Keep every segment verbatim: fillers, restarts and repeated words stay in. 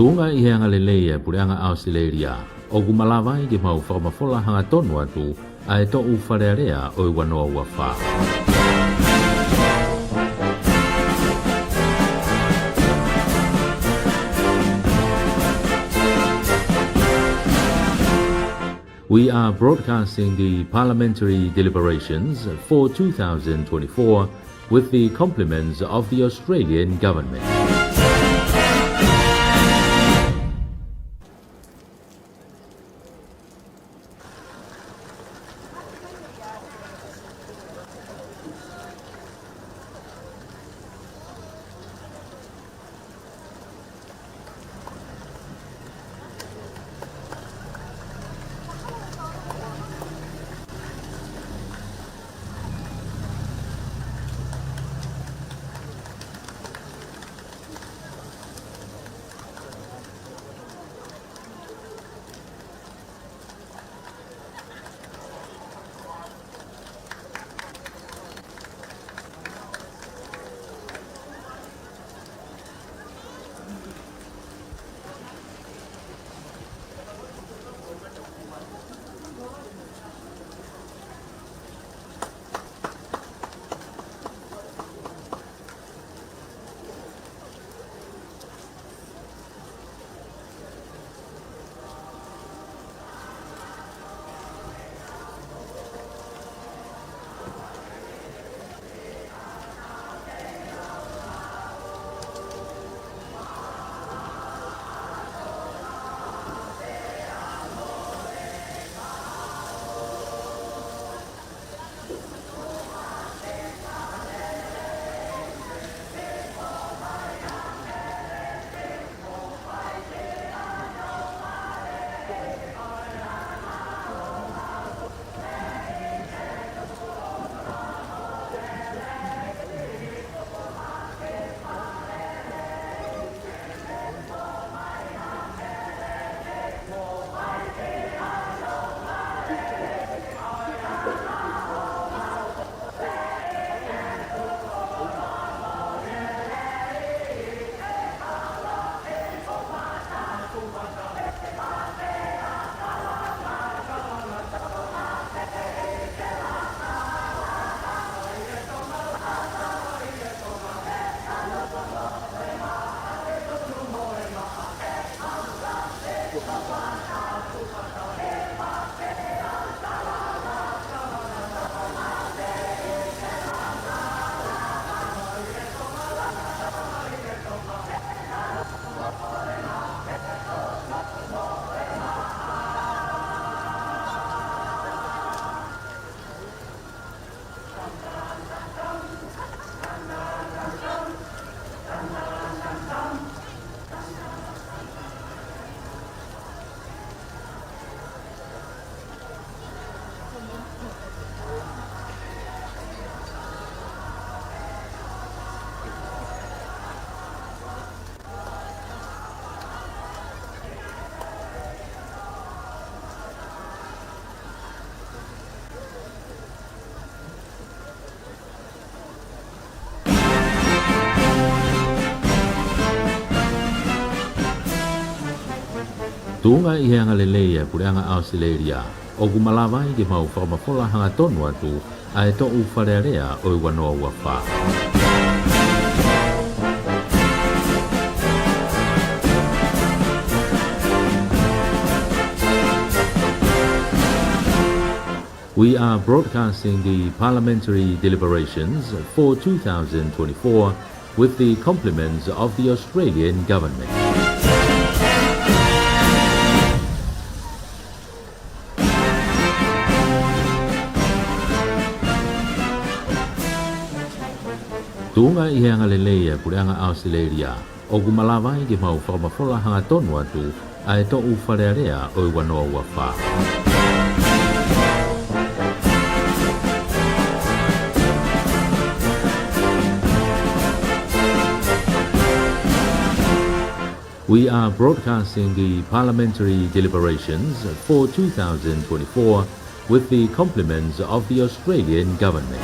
Tuʻunga ʻi he angalelei ʻa e Puleʻanga ʻAositelēlia, ʻoku malava ai ke mau fakamafola hangatonu atu ʻa e toʻu Fale Alea ʻo e ua noa ua fā. We are broadcasting the parliamentary deliberations for two thousand twenty-four with the compliments of the Australian government. Tuʻunga ʻi he angalelei ʻa e Puleʻanga ʻAositelēlia, ʻoku malava ai ke mau fakamafola hangatonu atu ʻa e toʻu Fale Alea ʻo e ua noa ua fā. We are broadcasting the parliamentary deliberations for two thousand twenty-four with the compliments of the Australian government. Tuʻunga ʻi he angalelei ʻa e Puleʻanga ʻAositelēlia, ʻoku malava ai ke mau fakamafola hangatonu atu ʻa e toʻu Fale Alea ʻo e ua noa ua fā. We are broadcasting the parliamentary deliberations for two thousand twenty-four with the compliments of the Australian government.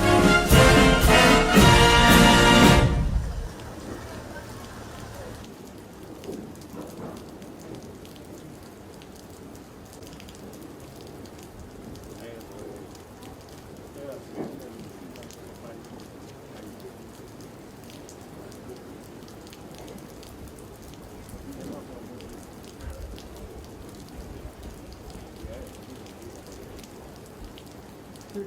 ʻE,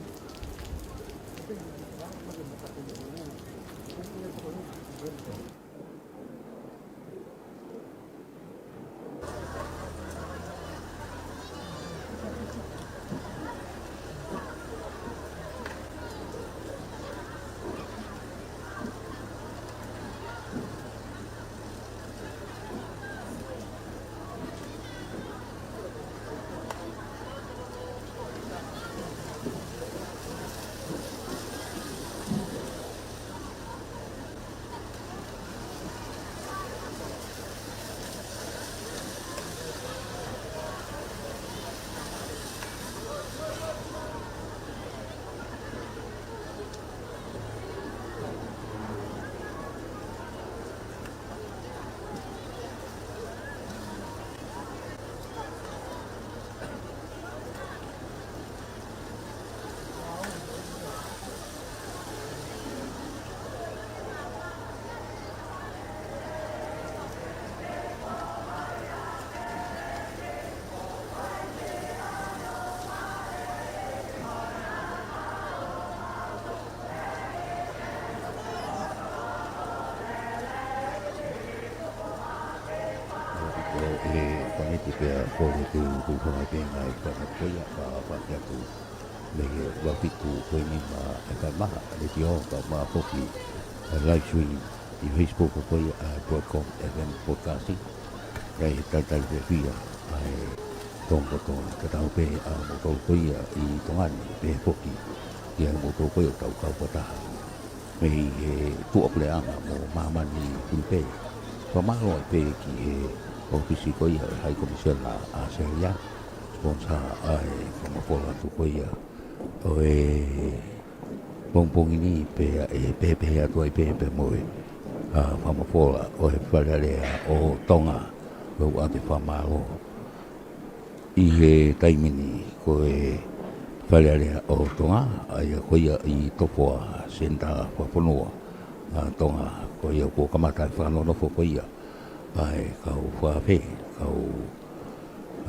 fanga kiʻi pea kole ke u hūfanga pē ngaahi fanga ko ia ka fai atu mei he ua fitu ko eni maʻa e F M, ʻa e letiō ka maʻa foki ʻa e live stream ʻi he Facebook ko ia ʻa e Broadcom F M Broadcasting. ʻE talitali fiefia ʻa e Tonga kotoa, ka tau pē ʻa moutolu ko ia ʻi Tonga ni, pehē foki ki he moutolu ko ia ʻoku tau kau fakataha mei he tuʻapuleʻanga mo māmani puli pē. Fakamālō ai pē ki he ʻōfisi ko ia ʻo e High Commissioner ʻa ʻAositelēlia, sponsor ʻa e fakamafola atu ko ia ʻo e pongipongi ni, pea ʻe pehepehē atu ai pē pea mo e, ʻa, fakamafola ʻo e Fale Alea ʻo Tonga, ʻoku ou ʻoatu e fakamālō. ʻI he taimi ni ko e Fale Alea ʻo Tonga, ʻa ia ko ia ʻi Tofoa, senitā fakafonua ʻa Tonga, ko ia kuo kamata e fakanonofo ko ia ʻa e kau fakaafe, kau,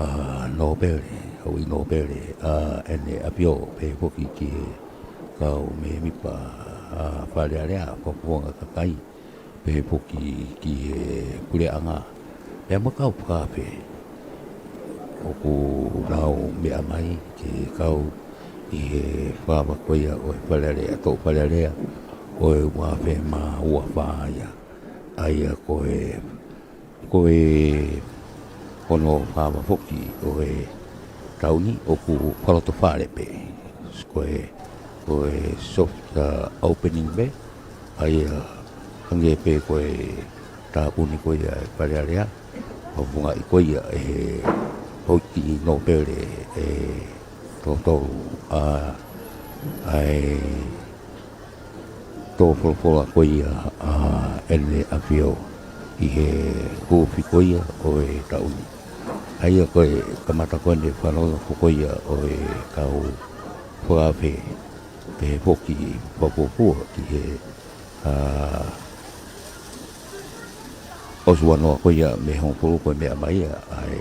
ʻa, nōpele, houʻeiki nōpele ʻa ʻEne ʻAfio, pehē foki ki he kau mēmipa ʻa e Fale Alea, fakafofonga kakai, pehē foki ki he puleʻanga pea mo e kau fakaafe. ʻOku nau meʻa mai ke kau ʻi he fakaava ko ia ʻo e Fale Alea, toʻu Fale Alea ʻo e ua afe mā ua fā ia. ʻA ia ko e, ko e ono fakaava foki ʻo e taʻu ni ʻoku fakalotofale pē. Ko e, ko e soft, ʻa, opening pē, ʻa ia hangē pē ko e tāpuni ko ia e Fale Alea, fakafofongaʻi ko ia ʻe he houʻeiki nōpele ʻe toko tolu ʻa, ʻa e tō folofola ko ia ʻa ʻEne ʻAfio ʻi he huufi ko ia ʻo e taʻu ni. ʻA ia ko e kamata ko eni e fakanonofo ko ia ʻo e kau fakaafe, pehē foki fakafuofua ki he, ʻa, ʻOsivanoa ko ia mei he hongofulu ko e meʻa mai ia ʻa e,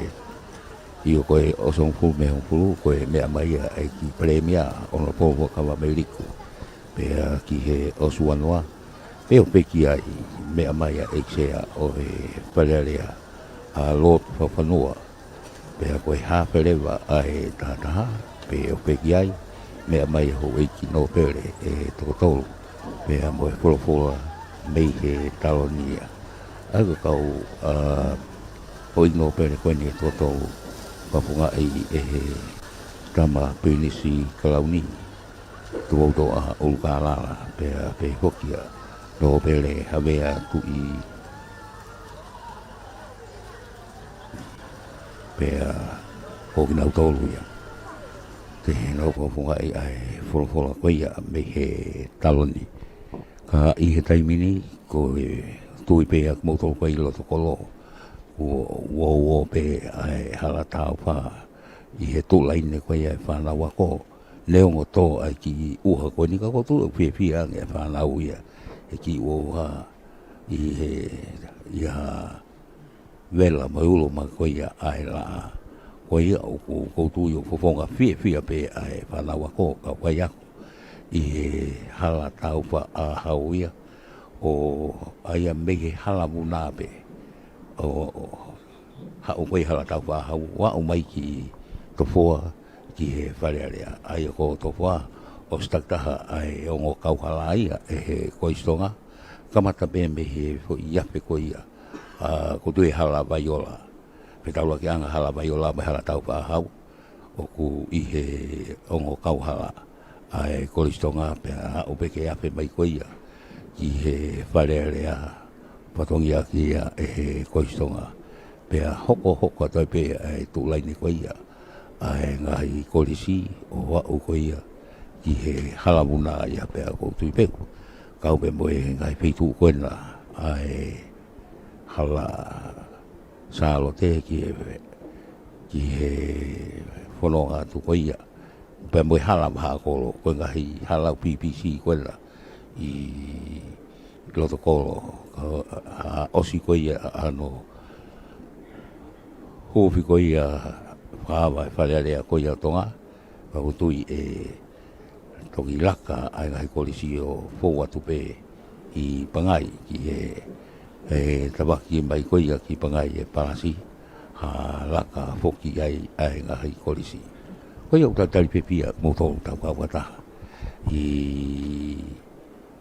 ʻio ko e ʻOsi hongofulu mei he hongofulu ko e meʻa mai ia ʻa e ʻEiki Palēmia, Honourable Huʻakavameiliku. Pea ki he ʻOsivanoa, pea ʻoku pehē ki ai, meʻa mai ia ʻa e ʻEiki Sea ʻo e Fale Alea, ʻa Lord Fakafanua. Pea ko e haafe leva ʻa e tahataha, pea ʻoku pehē ki ai, meʻa mai ʻa e houʻeiki nōpele ʻe toko tolu, pea mo e folofola mei he taloni ia. ʻA ia ko e kau, ʻa, houʻeiki nōpele ko eni ʻe toko tolu, fakafofongaʻi ʻe he tama Pilinisi Kalauni, Tupoutoʻa ʻUlukālala, pea pehē foki ʻa Nōpele Havea Tuʻi, pea ko kinautolu ia te nau fakafofongaʻi ʻa e folofola ko ia mei he taloni. Ka ʻi he taimi ni, ko e tui pē ʻa kimoutolu ko ia ʻi loto kolo, kuo uouo pē ʻa e hala tāufa ʻi he tuʻu laine ko ia e fānau ako. Neongo tō ʻa e kiʻi ʻuha ko eni ka ʻoku ou tui ʻoku fiefia ange ʻa e fānau ia he kiʻi ʻuha ʻi he, ʻi ha vela mo e ulo mai ko ia ʻa e laʻā. Ko ia ʻoku ou tui ʻoku fofonga fiefia pē ʻa e fānau ako, kau faiako ʻi he hala taufaʻāhau ia, ʻo ʻai mei he hala vuna pē ʻo haʻu ko ia hala taufaʻāhau, ʻo aʻu mai ki Tofoa, ki he Fale Alea. ʻA ia ko Tofoa, ʻosi takitaha ʻa e ongo kauhala ia ʻe he Kolisi Tonga, kamata pē mei he foʻi afe ko ia, ʻa, ʻoku ou tui hala Vaiola. Pea taulakiʻanga hala Vaiola mo e hala taufaʻāhau, ʻoku ʻi he ongo kauhala ʻa e Kolisi Tonga, pea aʻu pē ke afe mai ko ia ki he Fale Alea, fatongiaʻaki ia ʻe he Kolisi Tonga. Pea hokohoko atu ai pē ʻa e tuʻu laine ko ia ʻa e ngaahi kolisi ʻo aʻu ko ia ki he hala vuna ia, pea ʻoku ou tui pē ʻoku kau pē mo e ngaahi feituʻu ko ena ʻa e hala Sālote ki he, ki he fononga atu ko ia, pea mo e hala Vahakolo, ko e ngaahi hala P P C ko ena ʻi loto kolo, ka, ʻa, ʻosi ko ia ʻa hono huufi ko ia fakaava e Fale Alea ko ia ʻo Tonga, pea ʻoku ou tui ʻe toki laka ʻa e ngaahi kolisi ʻo fou atu pē ʻi Pangai ki he, he tavaki mai ko ia ki Pangai ʻe palasi, ha laka foki ai ʻa e ngaahi kolisi. Ko ia ʻoku talitali fiefia kimoutolu tau kau fakataha ʻi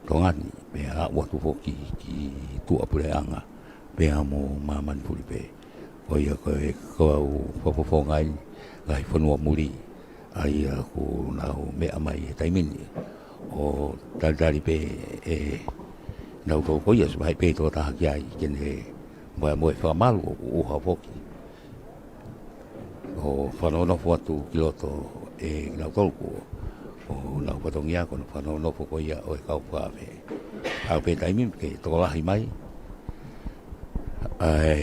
Tonga ni, pea aʻu atu foki ki tuʻapuleʻanga, pea mo māmani fulipē. Ko ia ko e kau fakafofonga ʻi he ngaahi fonua muli, ʻa ia ʻoku nau meʻa mai he taimi ni, ʻo talitali pē ʻe nautolu ko ia, ʻosi vaheʻi pē tokotaha ki ai, ke ne mo e, mo e fakamalu ʻoku ʻuha foki ʻo fakanonofo atu ki loto ʻe kinautolu ko, ʻo nau fatongia ko hono fakanonofo ko ia ʻo e kau fakaafe. Aʻu pē taimi ke tokolahi mai ʻa e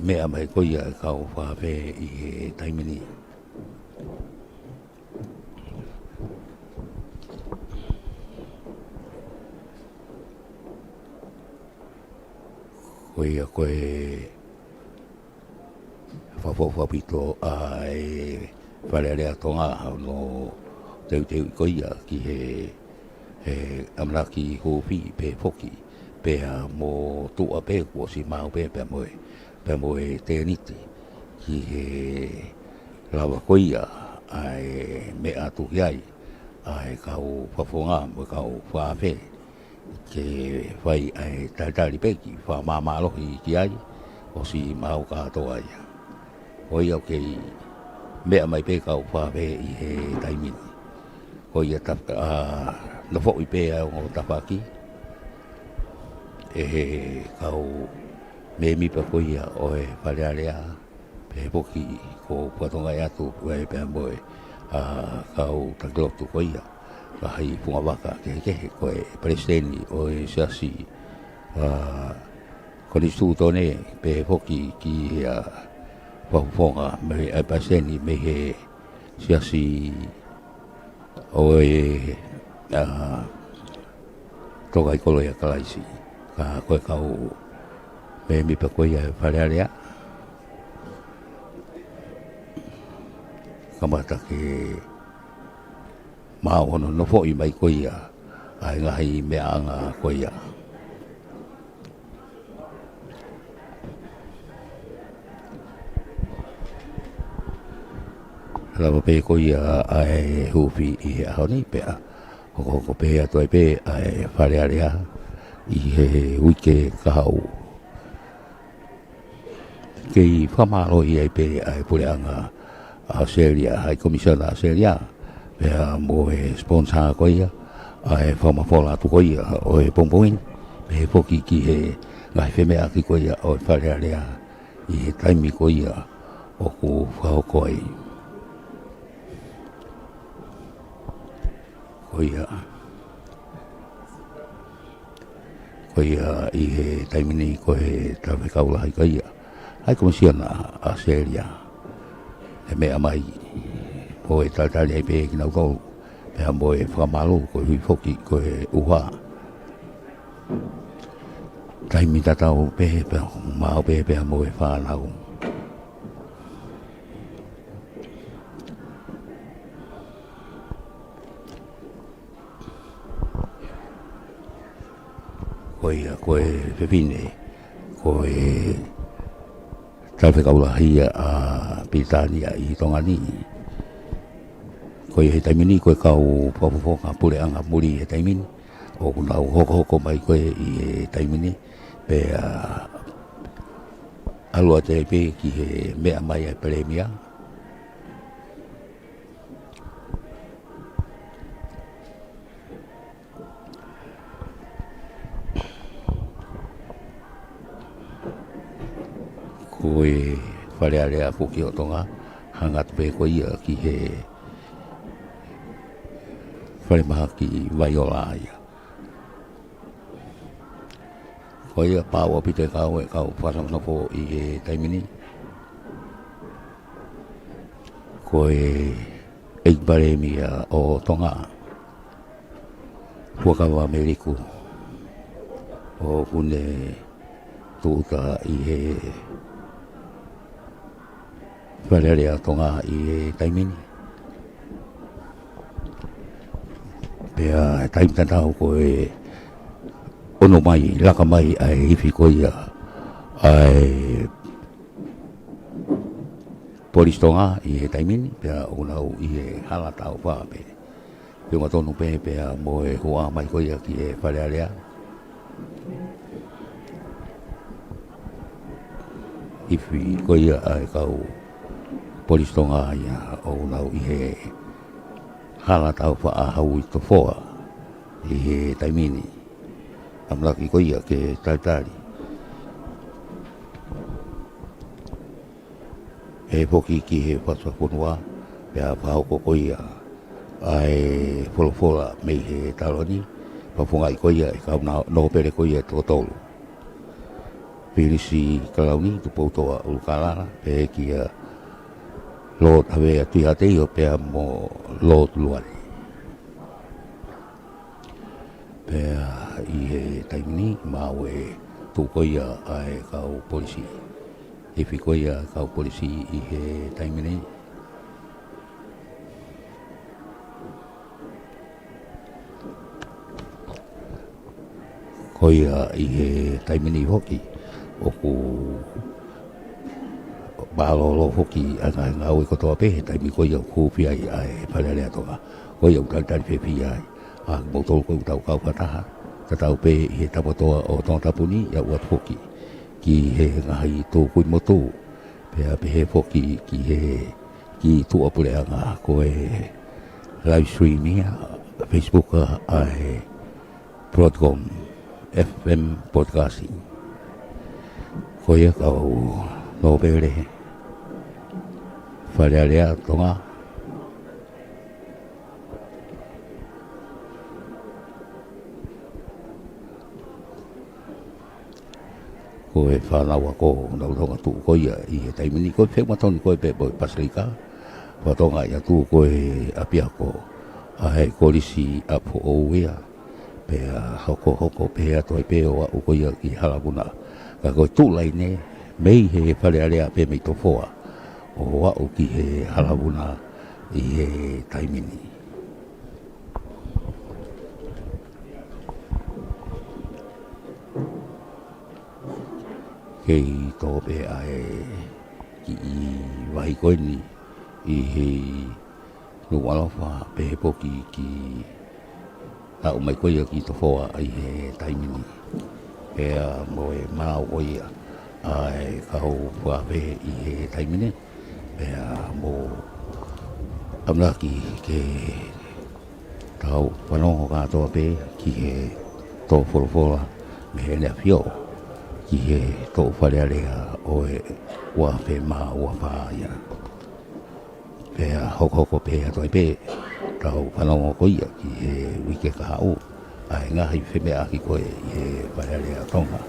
meʻa mai ko ia e kau fakaafe ʻi he taimi ni. Ko ia ko e fakafoʻou ʻaupito ʻa e Fale Alea Tonga hono teuteu ko ia ki he, he ʻamanaki huufi pē foki, pea mo tuʻa pē kuo ʻosi maʻu pē, pea mo e, pea mo e tēniti ki he lava ko ia ʻa e meʻa atu ki ai ʻa e kau fakafofonga mo e kau fakaafe, ke fai ʻa e talitali pē ki he fakamāmālohi ki ai, ʻosi maʻu kātoa ia. Ko ia ʻoku kei meʻa mai pē kau fakaafe ʻi he taimi ni. Ko ia taf-, ʻa, nofoʻi pē ʻa e ongo tafaʻaki ʻe he kau mēmipa ko ia ʻo e Fale Alea, pehē foki ko Puatonga ʻe atu, ʻe pea mo e, ʻa, kau taki lotu ko ia, ngaahi fungavaka kehekehe, ko e palesiteni ʻo e siasi, ʻa, Konisitūtone, pehē foki ki he, ʻa, fakafofonga mei, ʻa, palesiteni mei he siasi ʻo e, ʻa, Tokaikoloi ʻa Kalaisi. Ka ko e kau mēmipa ko ia e Fale Alea, kamata ke maʻu hono nofoʻi mai ko ia ʻa e ngaahi meʻaʻanga ko ia. Lava pē ko ia ʻa e huufi ʻi he ʻaho ni, pea hokohoko pē atu ai pē ʻa e Fale Alea ʻi he uike kahaʻu. Kei fakamālō ai pē ʻa e puleʻanga ʻAositelēlia, High Commissioner ʻAositelēlia, pea mo e sponsor ko ia ʻa e fakamafola atu ko ia ʻo e pongipongi ni, pehē foki ki he ngaahi femeʻaʻaki ko ia ʻo e Fale Alea ʻi he taimi ko ia ʻoku fakahoko ai. Ko ia, ko ia ʻi he taimi ni ko e talafekau lahi ko ia ʻa e Komisiona ʻAositelēlia, ʻe meʻa mai, mo e talitali ai pē kinautolu, pea mo e fakamālō koeʻuhi foki ko e ʻuha taimi tatau pē, pea maʻu pē, pea mo e fānau. Ko ia, ko e fefine, ko e talafekau lahi ia ʻa Pilitānia ʻi Tonga ni. Ko ia he taimi ni, ko e kau fakafofonga puleʻanga muli he taimi ni, ʻoku nau hokohoko mai ko ē ʻi he taimi ni, pea ʻalu atu ai pē ki he meʻa mai ʻa e Palēmia. Ko e Fale Alea foki ʻo Tonga, hanga atu pē ko ia ki he falemahaki Vaiola ia. Ko ia pau ʻaupito e kau, e kau fakanofo ʻi he taimi ni. Ko e ʻEiki Palēmia ʻo Tonga, Fuakava Meliku, ʻoku ne tūʻuta ʻi he Fale Alea Tonga ʻi he taimi ni. Pea taimi tatau ko e ʻono mai, laka mai ʻa e ifi ko ia ʻa e Polisi Tonga ʻi he taimi ni, pea ʻoku nau ʻi he hala taufa pē. Pea ʻoku tonu pē, pea mo e huʻa mai ko ia ki he Fale Alea. Ifi ko ia ʻa e kau Polisi Tonga ia ʻoku nau ʻi he hala taufa ʻa Haui Tofoa ʻi he taimi ni. ʻAmanaki ko ia ke talitali ʻe foki ki he fakafonua, pea fakahoko ko ia ʻa e folofola mei he taloni, fakafofongaʻi ko ia ʻe he kau nōpele ko ia ʻe toko tolu. Pilisi Kalauni Tupoutoʻa ʻUlukalala, pehē kia Lord Havea Tuʻihaʻateio pea mo Lord Luale. Pea ʻi he taimi ni, maʻu e tuʻu ko ia ʻa e kau polisi. Ifi ko ia kau polisi ʻi he taimi ni. Ko ia ʻi he taimi ni foki, ʻoku mālōlō foki ʻa e ngaahi ngāue kotoa pē he taimi ko ia ʻoku hūfia ai ʻa e Fale Alea Tonga. Ko ia ʻoku talitali fiefia ai ʻa kimoutolu ko ē ʻoku tau kau fakataha, tatau pē ʻi he Taupotu ʻo Tongatapu ni, ʻa ia ʻoatu foki ki he ngaahi tūkuimotu, pea pehē foki ki he, ki tuʻapuleʻanga ko e live stream ia, Facebook ʻa e Broadcom F M Broadcasting. Ko ia kau nōpele Fale Alea Tonga. Ko e fānau ako ʻoku nau langa tuʻu ko ia ʻi he taimi ni, ko e feʻunga tonu ko ē pē mo e Pasilika, fakatonga ia tuʻu ko e ʻapiako ʻa e Kolisi ʻApifoʻou ia. Pea hokohoko pē atu ai pē ʻo aʻu ko ia ki Halavuna. Ka ko e tuʻu laine mei he Fale Alea pē mei Tofoa ʻo aʻu ki he Halavuna ʻi he taimi ni. Kei tō pē ʻa e kiʻi vahi ko eni ʻi he Nukuʻalofa, pehē foki ki aʻu mai ko ia ki Tofoa ʻi he taimi ni. Pea mo e maau ko ia ʻa e kau fakaafe ʻi he taimi ni. Pea mou ʻamanaki ke tau fanongo kātoa pē ki he tō folofola mei heʻene ʻAfio ki he tō Fale Alea ʻo e ua afe mā ua fā ia. Pea hokohoko pē atu ai pē, tau fanongo ko ia ki he uike kahaʻu, ʻa e ngaahi femeʻaʻaki ko ē ʻi he Fale Alea Tonga.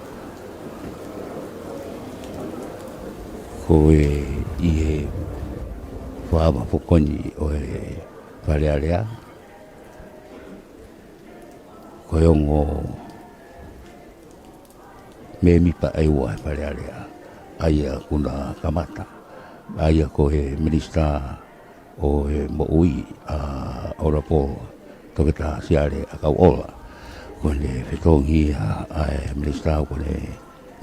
Ko e ʻi he fāmafokoni ʻo e Fale Alea, ko e ongo mēmipa ʻe ua ʻa e Fale Alea, ʻa ia ʻoku na kamata, ʻa ia ko e Minisitā ʻo e Moʻui ʻa Honourable Toketā Siale ʻAkauʻola. Ko ʻene fetongi ia ʻa e minisitā ko ʻene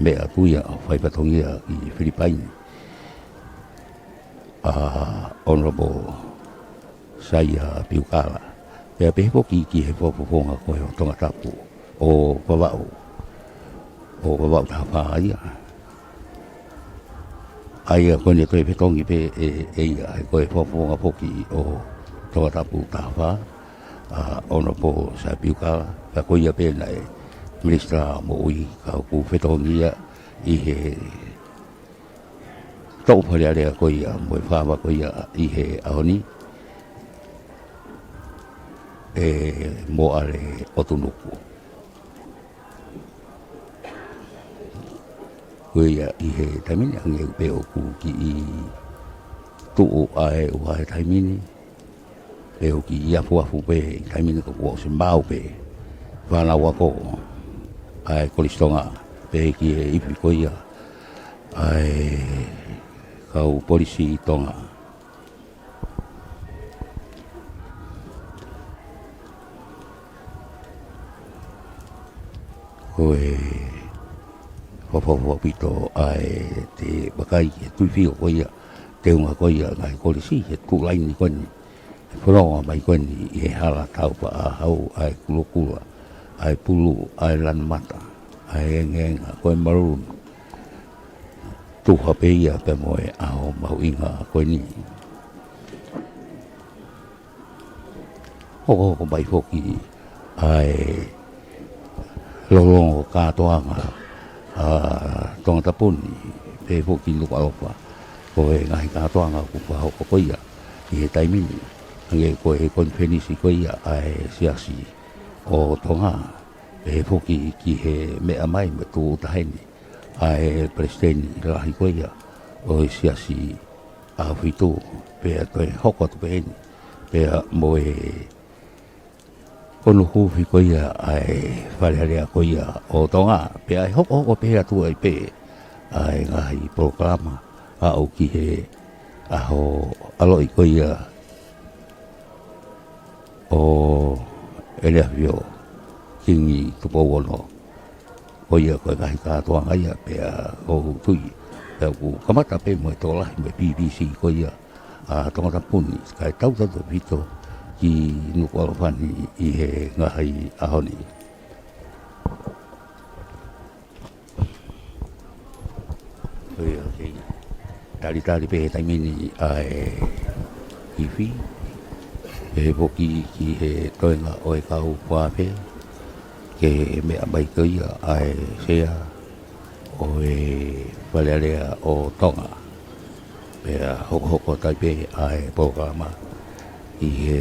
meʻa atu ia ʻo fai fatongia ʻi Filipaini, ʻa Honourable Saia Piukala. Pea pehē foki ki he fakafofonga ko ē ʻo Tongatapu ʻo Vavaʻu, ʻo Vavaʻu taha fā ia. ʻA ia ko ʻene toe fetongi pē ʻe, ʻe ia, ʻa ia ko e fakafofonga foki ʻo Tongatapu taha fā, ʻa Honourable Saia Piukala, pea ko ia pē naʻe minisitā moʻui ka ʻoku fetongi ia ʻi he toʻu Fale Alea ko ia mo e fānau ko ia ʻi he ʻaho ni, ʻe Moale ʻOtunuku. Ko ia ʻi he taimi ni hangē pē ʻoku kiʻi tuʻu ʻa e ʻuha he taimi ni, pe ʻoku kiʻi afuafu pē he taimi ni ka kuo ʻosi maʻu pē fānau ako ʻa e Kolisi Tonga, pehē ki he ifi ko ia ʻa e kau polisi Tonga. Ko e fakafofonga ʻaupito ʻa e te vakai ki he tuifio ko ia, teunga ko ia ngaahi kolisi he tuʻu laini ko eni, he fononga mai ko eni ʻi he hala taufa ʻa hau ʻa e kulokula, ʻa e pulu, ʻa e lanumata, ʻa e engeenga, ko e maroon. Tuha pē ia pea mo e ʻaho mahuʻinga ko eni. Hokohoko mai foki ʻa e lolongo kātoanga ʻa Tongatapu ni, pehē foki Nukuʻalofa. Ko e ngaahi kātoanga ʻoku fakahoko ko ia ʻi he taimi ni, hangē ko e konifelenisi ko ia ʻa e Siasi ʻo Tonga, pehē foki ki he meʻa mai mo e tūʻuta heni ʻa e palesiteni lahi ko ia ʻo e Siasi ʻAhofitu, pea toe hoko atu pē eni, pea mo e kono hufi ko ia ʻa e Fale Alea ko ia ʻo Tonga, pea ʻe hokohoko pē atu ai pē ʻa e ngaahi polokalama aʻu ki he ʻaho ʻaloʻi ko ia ʻo ʻEne ʻAfio Kingi Tupou Ono. Ko ia ko e ngaahi kātoanga ia pea ʻoku ou tui, pea ʻoku kamata pē mo e tokolahi mo e B B C ko ia ʻa Tongatapu ni, kae tautautefito ki Nukuʻalofa ni ʻi he ngaahi ʻaho ni. Ko ia, kei talitali pē he taimi ni ʻa e ifi, pehē foki ki he toenga ʻo e kau fakafe, ke meʻa mai ko ia ʻa e sea ʻo e Fale Alea ʻo Tonga. Pea hokohoko atu ai pē ʻa e polokalama ʻi he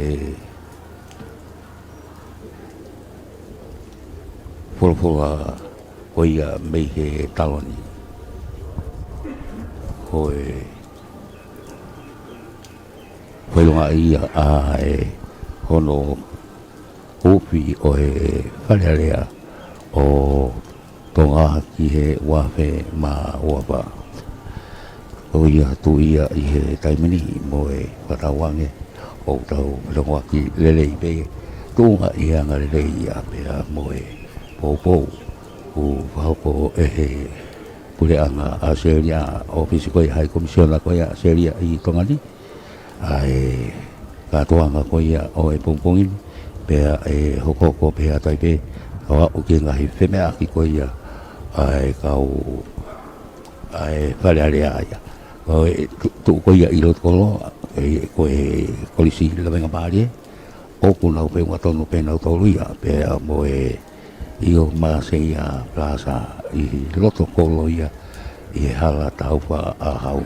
folofola ko ia mei he taloni. Ko e fakaʻilonga ia ʻa e hono huufi ʻo e Fale Alea ʻo Tonga ki he uaafe mā uafa. Ko ia atu ia ʻi he taimi ni mo e fakatauange ʻoku tau fetongoaki lelei pē, tuʻunga ʻi he anga lelei ia pea mo e poupou ʻoku fakahoko ʻe he puleʻanga ʻAositelēlia, ʻōfisi ko ia ʻa e Haʻi Komisiona ko ia ʻAositelēlia ʻi Tonga ni, ʻa e kātoanga ko ia ʻo e pongipongi ni, pea ʻe hokohoko pē atu ai pē, ʻo aʻu ki he ngaahi femeʻaʻaki ko ia ʻa e kau, ʻa e Fale Alea ia. Ko e tu-, tuʻu ko ia ʻi loto kolo, ʻe, ko e Kolisi Lavengamālie, ʻoku nau feʻunga tonu pē nautolu ia, pea mo e ʻIo Maseia Plaza ʻi loto kolo ia ʻi he hala taufa ʻa hau.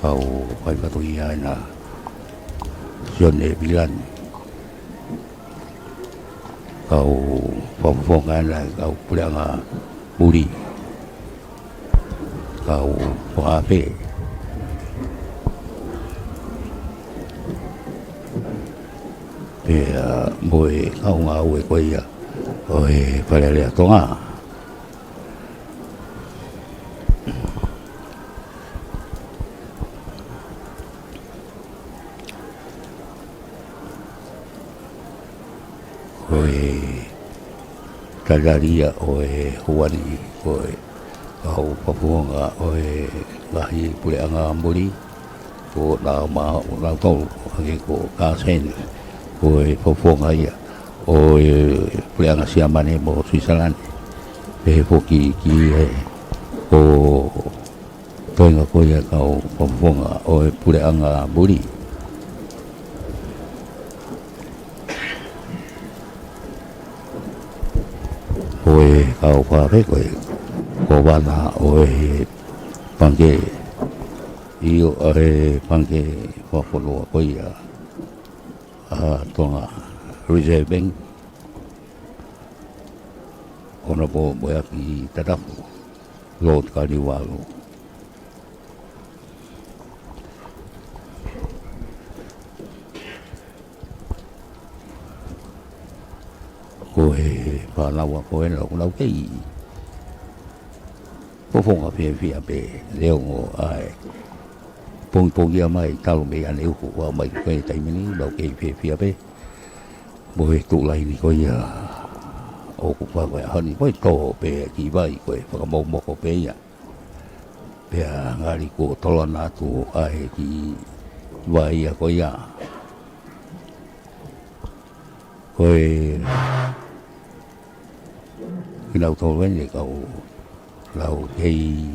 Kau fai fatongia ʻena Sione Vilani. Kau fakafofonga ʻena kau puleʻanga muli. Kau fakafe. Pea mo e kau ngāue ko ia ʻo e Fale Alea Tonga. Ko e talitali ia ʻo e houa ni, ko e kau fakafofonga ʻo e ngaahi puleʻanga muli, ko Naʻa Maʻa, ʻo nautolu, hangē ko Kāseni, ko e fakafofonga ia ʻo e puleʻanga Siamane mo Suisalani. Pehē foki ki he, ko e toenga ko ia kau fakafofonga ʻo e puleʻanga muli. Ko e kau fakafofonga ko e, ko e ʻOtua ʻo e pangikē, ʻio, ʻo e pangikē fakafonua ko ia ʻa Tonga, Reserve Bank, ʻo na po mo ia ki Tatafu, Lord Kaniuvalu. Ko e fānau ako ena ʻoku nau kei fakafofonga fiefia pē, neongo ʻa e pongipongia mai talu mei ʻaneuhu ʻo aʻu mai ki he taimi ni, nau kei fiefia pē mo e tuʻu laini ko ia ʻoku fakafofonga ni, ko e tō pē ki vai, ko e fakamokomoko pē ia. Pea ngali kuo tolona atu ʻa e kiʻi vai ia ko ia. Ko e kinautolu eni kau lau kei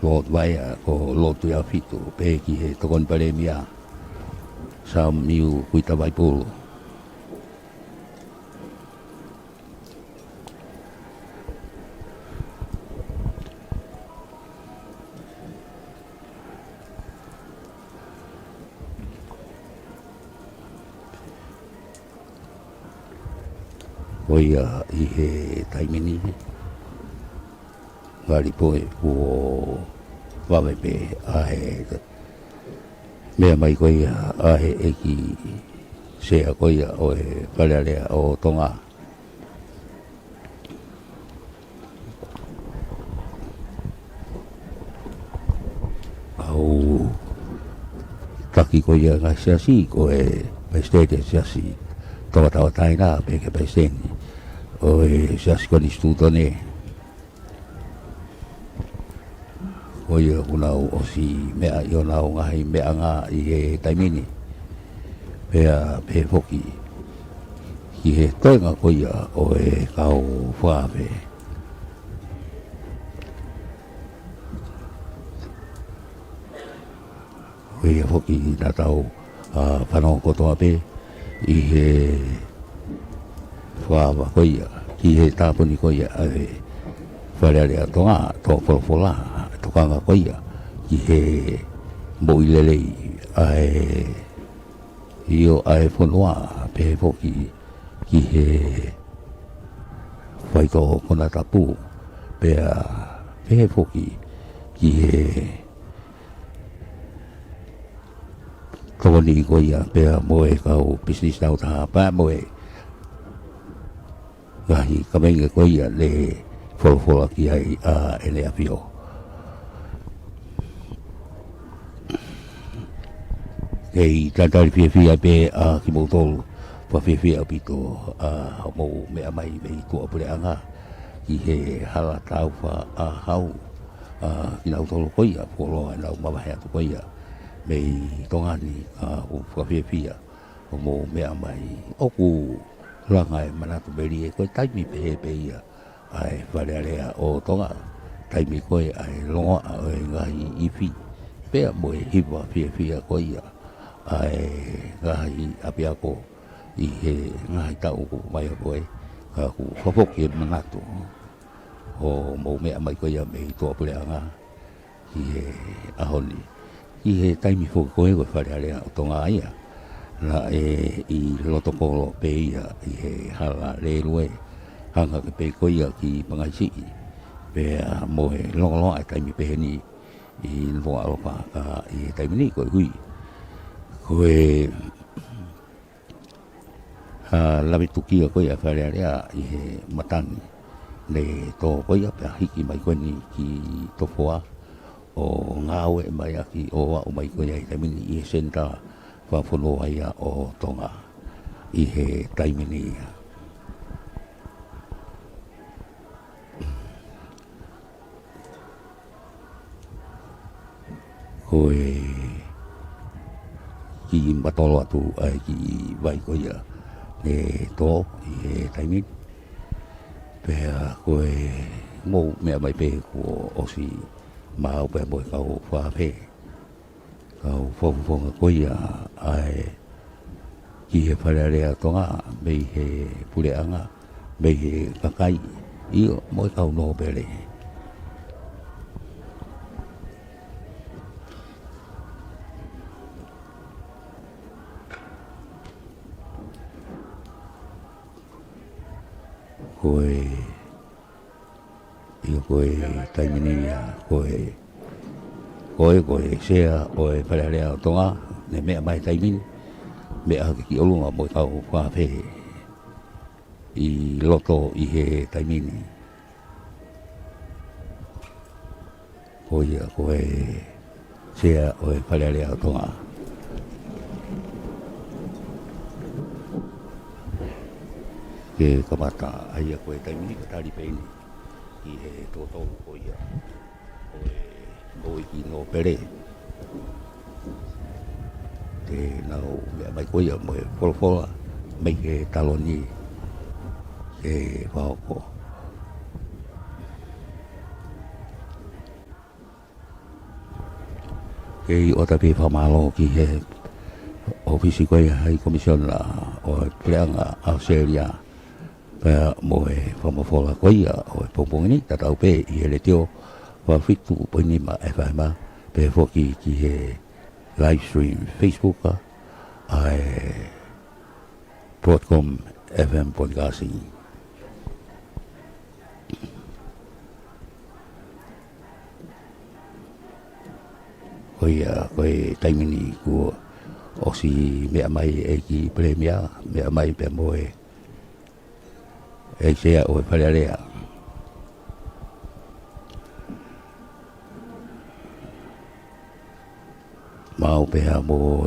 Lord Vaea, ko Lord Tuʻiʻafitu, pehē ki he Tokoni Palēmia, Samiu Kuita Vaipulu. Ko ia ʻi he taimi ni, ngali pē kuo vave pē ʻa e meʻa mai ko ia ʻa e ʻEiki Sea ko ia ʻo e Fale Alea ʻo Tonga. ʻA e taki ko ia ngaahi siasi, ko e palesiteni ʻo e siasi Tonga Tauʻatāina, pehē ki he palesiteni ʻo e siasi Konisitūtone. Ko ia ʻoku nau ʻosi meʻa ʻi honau ngaahi meʻanga ʻi he taimi ni. Pea pehē foki ki he toenga ko ia ʻo e kau fakafofonga. Ko ia foki naʻa tau, ʻa, fanongo kotoa pē ʻi he fakafofonga ko ia, ki he tāpuni ko ia ʻa e Fale Alea ʻo Tonga, tō folofola, tokanga ko ia ki he moʻui lelei ʻa e, ʻio, ʻa e fonua, pehē foki ki he faitoʻo konatapu, pea pehē foki ki he tokoni ko ia pea mo e kau pisinisi tautaha pea mo e ngaahi kaveinga ko ia ne folofola ki ai ʻa ʻEne ʻAfio. Kei talitali fiefia pē ʻa kimoutolu, fakafiefia ʻaupito ʻa hoʻomou meʻa mai mei tuʻapuleʻanga ki he Hala Taufa ʻa Hau, ʻa kinautolu ko ia, fuoloa ʻenau mavahe atu ko ia mei Tonga ni, ʻa, ʻoku fakafiefia hoʻomou meʻa mai. ʻOku langa e manatu melie ko e taimi pehē pē ia ʻa e Fale Alea ʻo Tonga, taimi ko ē ʻa e longoaʻa ʻo e ngaahi ifi, pea mo e hiva fiefia ko ia ʻa e ngaahi ʻapiako ʻi he ngaahi taʻu kuo ʻomai ko ē, ka ʻoku fakafoki e manatu hoʻomou meʻa mai ko ia mei tuʻapuleʻanga ʻi he ʻaho ni. ʻI he taimi foki ko ē ko e Fale Alea ʻo Tonga ia, naʻe ʻi loto kolo pē ia ʻi he hala lēlue, hanga hake pē ko ia ki Pangaisiʻi, pea mo e longoloa e taimi pehē ni ʻi Nukuʻalofa, ka ʻi he taimi ni ko e hui, ko e ʻa, lave tukia ko ia Fale Alea ʻi he matangi, ne tō ko ia pea hiki mai ko eni ki Tofoa ʻo ngāueʻi mai ʻaki ʻo aʻu mai ko ia ʻi he taimi ni ʻi he senitā fakafonua ia ʻo Tonga. ʻi he taimi ni. Ko e kiʻi matolo atu ʻa e kiʻi vai ko ia ne tō ʻi he taimi ni. Pea ko e mou meʻa mai pē kuo ʻosi maau pea mo e kau fakaafeʻi, kau fakafofonga ko ia ʻa e ki he Fale Alea ʻo Tonga, mei he puleʻanga, mei he kakai, ʻio, mo e kau nōpele. Ko e ʻIo, ko e taimi ni ia, ko e, ko e, ko e Sea ʻo e Fale Alea ʻo Tonga, ne meʻa mai taimi ni, meʻa hake ki ʻolunga mo e kau fakaafeʻi ʻi loto ʻi he taimi ni. Ko ia, ko e Sea ʻo e Fale Alea ʻo Tonga. Ke kamata, ʻa ia ko e taimi ni ka tali pē eni ki he tōtō ko ia ʻo e, ʻo e kiʻi nōpele. Te nau meʻa mai ko ia mo e folofola mei he taloni ke fakahoko. Kei ʻoatu pē fakamālō ki he ʻōfisi ko ia ʻa e Haʻi Komisiona ʻo e Puleʻanga ʻAositelēlia, pea mo e fakamafola ko ia ʻo e pongipongi ni, tatau pē ʻi he letiō fā fitu poini nima F M, pea foki ki he live stream Facebook ʻa e Broadcom F M Broadcasting. Ko ia, ko e taimi ni kuo ʻosi meʻa mai ʻEiki Palēmia, meʻa mai pea mo e ʻEiki Sea ʻo e Fale Alea. Maau pē ha mo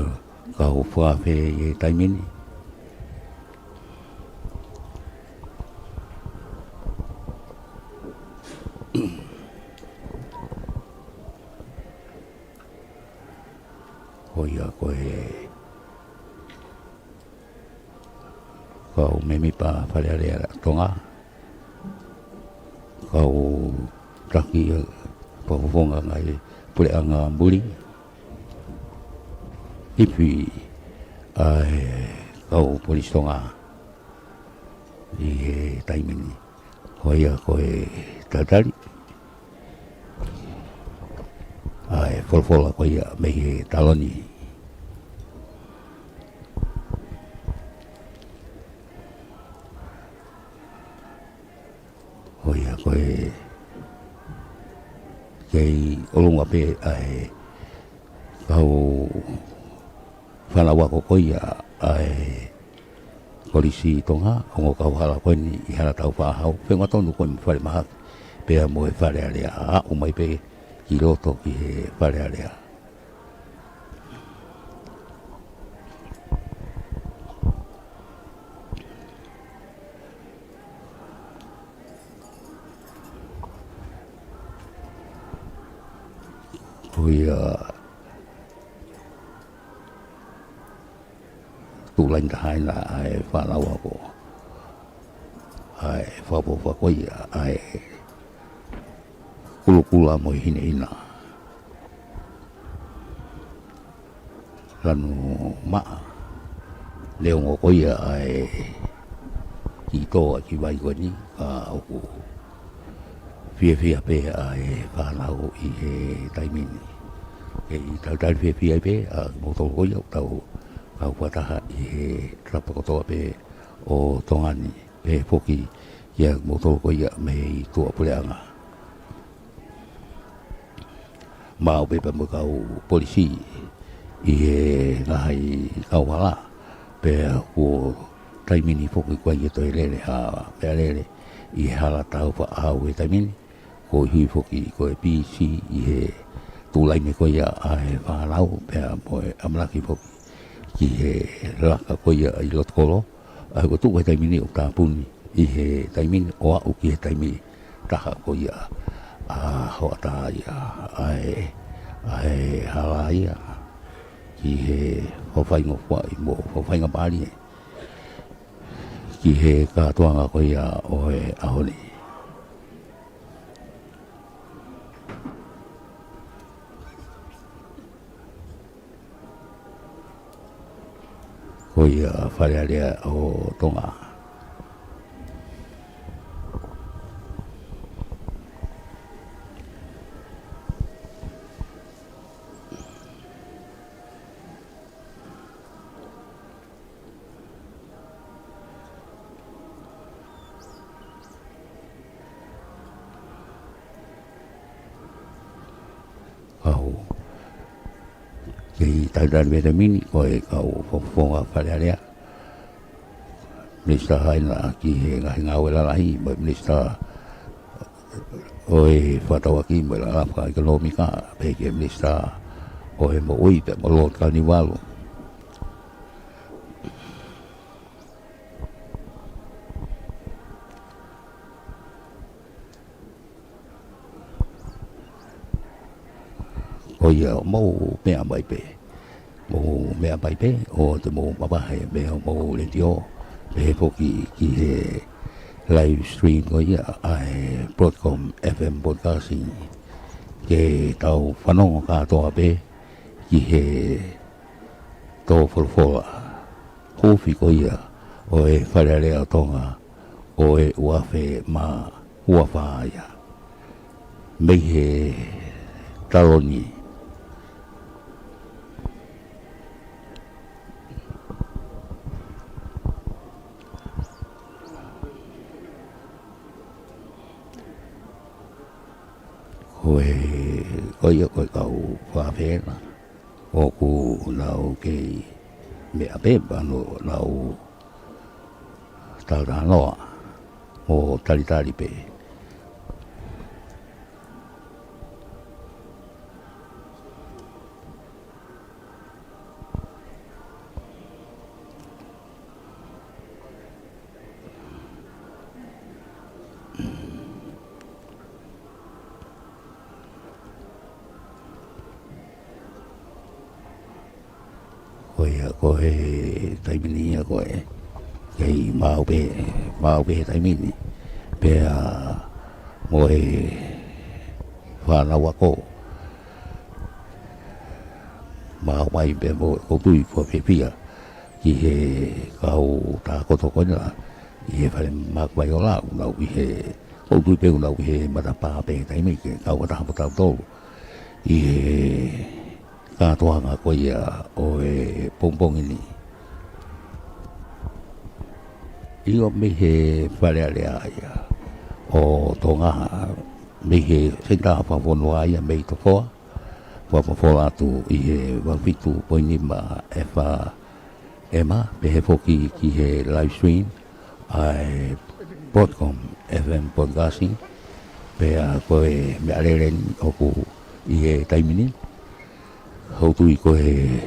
kau fakaafeʻi ʻi he taimi ni. Ko ia ko e kau mēmipa Fale Alea Tonga, kau taki fakafofonga ngaahi puleʻanga muli, ifi ʻa e kau Polisi Tonga ʻi he taimi ni. Ko ia ko e talitali ʻa e folofola ko ia mei he taloni. Ko ia ko e kei ʻolunga pē ʻa e kau fānau ako ko ia ʻa e Polisi Tonga, ongo kauhala ko eni ʻi Halatau Fāhau, feʻunga tonu ko ē mo Falemahaki, pea mo e Fale Alea, aʻu mai pē ki loto ki he Fale Alea. Ko ia tuʻu laine taha ena ʻa e fānau ako, ʻa e fakafofonga ko ia ʻa e Kulokula mo e Hineʻina. Lanu maʻa, neongo ko ia ʻa e kiʻi tō ʻa e kiʻi vai ko eni, ka ʻoku fiefia pē ʻa e fānau ʻi he taimi ni. Kei talitali fiefia pē ʻa kimoutolu ko ia ʻoku tau kau fakataha ʻi he tapa kotoa pē ʻo Tonga ni, pehē foki kia kimoutolu ko ia mei tuʻapuleʻanga. Maʻu pē pea mo e kau polisi ʻi he ngaahi kauhala, pea ko e taimi ni foki ʻoku ʻikai ke toe lele ha meʻalele ʻi he Halatau Fāhau he taimi ni, koeʻuhi foki ko e pisi ʻi he tuʻu laine ko ia ʻa e fānau, pea mo e ʻamanaki foki ki he laka ko ia ʻi loto kolo, ʻA ia ko e tuʻu he taimi ni ʻo tāpuni ʻi he taimi ni ʻo aʻu ki he taimi taha ko ia ʻa hoʻatā ia ʻa e, ʻa e hala ia ki he fakafaingofuaʻi mo fakafaingamālie ki he kātoanga ko ia ʻo e ʻaho ni. Ko ia Fale Alea ʻo Tonga. Kau kei talitali mei he taimi ni ko e kau fakafofonga Fale Alea, Minisitā Haina ki he ngaahi ngāue lalahi, mo e Minisitā ʻo e Fakatauʻaki mo e Lalafi Fakaʻekonōmika, pehē ki he Minisitā ʻo e Moʻui pea mo Lord Kanivalu. Ko ia, mou meʻa mai pē. Mou meʻa mai pē, ʻo te mou mavahe mei hoʻomou letiō, pehē foki ki he live stream ko ia ʻa e Broadcom F M Broadcasting. Ke tau fanongo kātoa pē ki he tō folofola. Huufi ko ia ʻo e Fale Alea ʻo Tonga ʻo e uafe mā uafā ia. Mei he taloni. Ko e, ko ia ko e kau fakafēna. ʻOku nau kei meʻa pē pea nau talatalanoa mo talitali pē. Ko ia, ko e taimi ni ia ko e, kei maʻu pē, maʻu pē he taimi ni. Pea mo e fānau ako. Maʻu mai pē mo e kotui ko e fiefia ki he kau tākoto ko ena ʻi he fale maku vai o lau, nau ʻi he, ʻoku ou tui pē ʻoku nau ʻi he matapā pē he taimi ke kau fakataha mo tautolu ʻi he kātoanga ko ia ʻo e pongipongi ni. ʻIo, mei he Fale Alea ia ʻo Tonga, mei he Senitā Fakafonua ia mei Tofoa, fakamafola atu ʻi he valu fitu poini nima F M, pehē foki ki he live stream ʻa e Broadcom F M Broadcasting, pea ko e meʻalele ni ʻoku ʻi he taimi ni, ʻoku ou tui ko e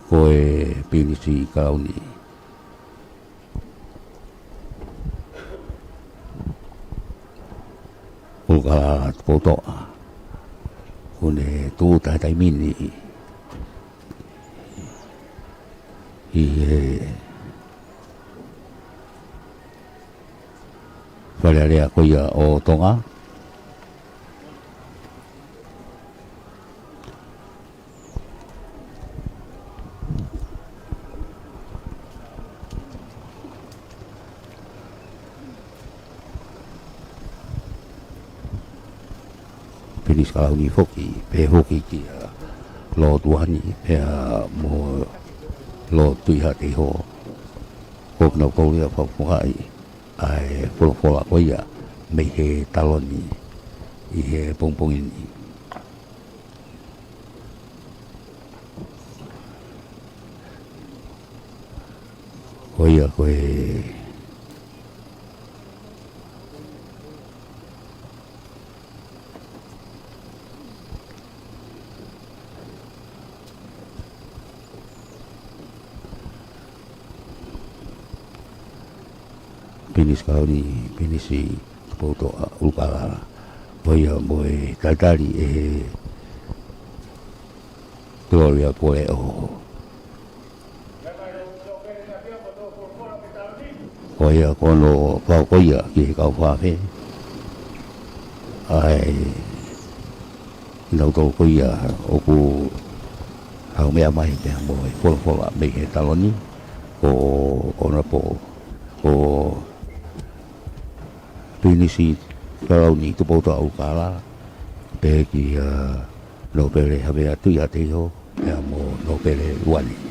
ko e Pilinisi Kalauni. ʻUlukalala Tupoutoʻa. ʻOku ne tuʻu taha taimi ni ʻi he Fale Alea ko ia ʻo Tonga. Pilinisi Kalauni foki, pehē foki kia Lord One, pea mo Lord Tuʻihaʻateiho. Ko kinautolu ia fakafofongaʻi ʻa e folofola ko ia mei he taloni ʻi he pongipongi ni. Ko ia ko e Pilinisi Kalauni, Pilinisi Tupoutoʻa ʻUlukalala. Ko ia mo e talitali ʻe he Gloria Pole ʻo Ko ia ko hono fakakoia ki he kau fafine. ʻA e kinautolu ko ia ʻoku haʻu mai pea mo e folofola mei he taloni, ko Honourable, ko Pilinisi Kalauni Tupoutoʻa ʻUlukalala, pehē kia Nōpele Havea Tuʻiāteiho, pea mo Nōpele Uani.